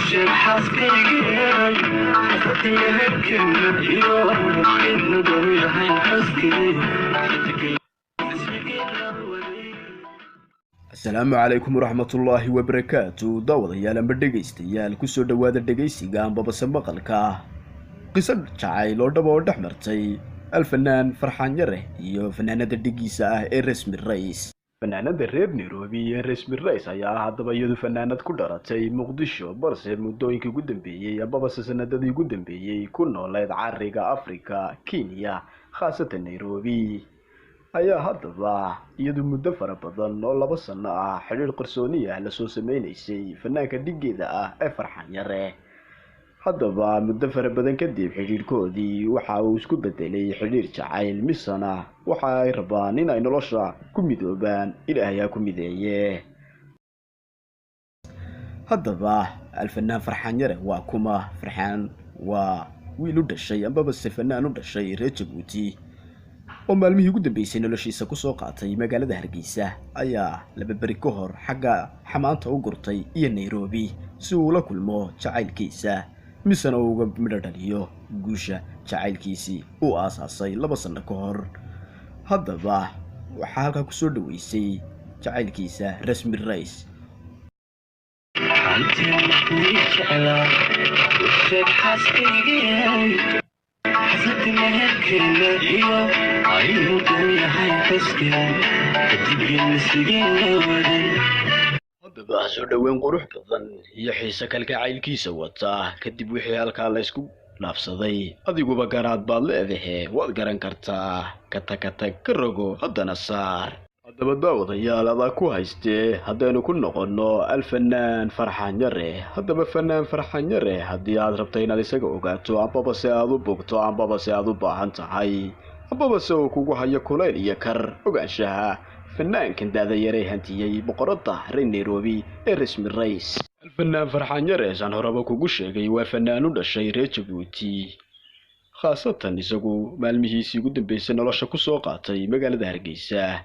Sheeg xaaskaygii, xafladii meherkeena iyo inuu dhow yahay xuskii. Asalaamu calaykum waraxmatullaahi wabarakaatu. Daawadayaal amba dhegaystayaal, kusoo dhowaada dhegaysiga ambabase maqalka qiso jacayl oo dhaba oo dhex martay alfanaan Farxaan Yare iyo fanaanada dhigiisa ah ee Rasmi Rays. Fanaanada reer Nairobi ee Rasmi Rays ayaa ah haddaba iyadu fanaanad ku dhalatay Muqdisho, balse muddooyinkii ugu dambeeyey ambabase sanadadii ugu dambeeyey ku nooleed cariga Afrika, Kenya, khaasatan Nairobi, ayaa haddaba iyadu muddo fara badan oo 2 sano ah xidhiir qarsooni ah lasoo sameynaysay fanaanka dhigeeda ah ee Farxaan Yare. Haddaba muddo fara badan kadib xidhiirkoodii waxa uu isku bedelay xidhiir jacayl, misana waxa ay rabaan in ay nolosha ku midoobaan, Ilaahay ha ku mideeye. Haddaba alfanaan Farxaan Yare waa kuma? Farxaan waa wiil u dhashay ambabase fanaan u dhashay reer Jabuuti oo maalmihii ugu dambeysay noloshiisa kusoo qaatay magaalada Hargeysa, ayaa 2 beri ka hor xagga xamaanta u gurtay iyo Nairobi si uu ula kulmo jacaylkiisa, misena uu uga midho dhaliyo guusha jacaylkiisii uu aasaasay 2 sano ka hor. Haddaba waxaa halkaa kusoo dhaweysay jacaylkiisa Rasmi Rays. Jeclaa, sheeg xaaskaygii, xafladii meherkeena iyo inuu dhow yahay xuskii, xidigii waday. Haddaba soo dhoweyn qurux badan iyo xiise kalgacaylkiisa wata kadib wixii halkaa la isku dhaafsaday, adiguba garaad baad leedahe, waad garan kartaa. Katakatag ka rogo haddana saar. Haddaba daawadayaal, adaa ku haystee, haddaynu ku noqonno alfanaan Farxaan Yare. Haddaba fanaan Farxaan Yare, haddii aad rabto inaad isaga ogaato, ambaba se aad u bogto, ambaba se aad u baahan tahay, ambaba se uu kugu hayo kulayl iyo kar ogaanshaha fanaankan daada yaree hantiyey boqoradda reer Nairobi ee Rasmi Rays. Alfanaan Farxaan Yare, saan horeba kugu sheegay, waa fanaan u dhashay reer Jabuuti, khaasatan isagu maalmihiisii ugu dambeysay nolosha kusoo qaatay magaalada Hargeysa.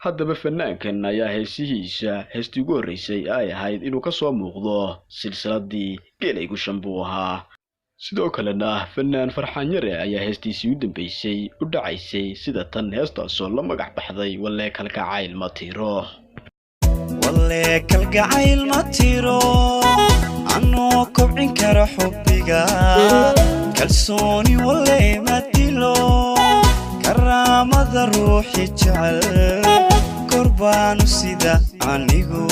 Haddaba fanaankan ayaa heesihiisa heestii ugu horreysay ay ahayd inuu kasoo muuqdo silsiladii Geelaygu Shan buu ahaa. Sidoo kalena fanaan Farxaan Yare ayaa heestiisii u dambeysay u dhacaysay sida tan, heestaasoo la magac baxday Walee Kalgacayl Ma Tiro. Walee kalgacayl ma tiro, anoo kobcin kara xubbiga, kalsooni walee ma dilo, karaamada ruuxi jecel korbaanu sida anigu.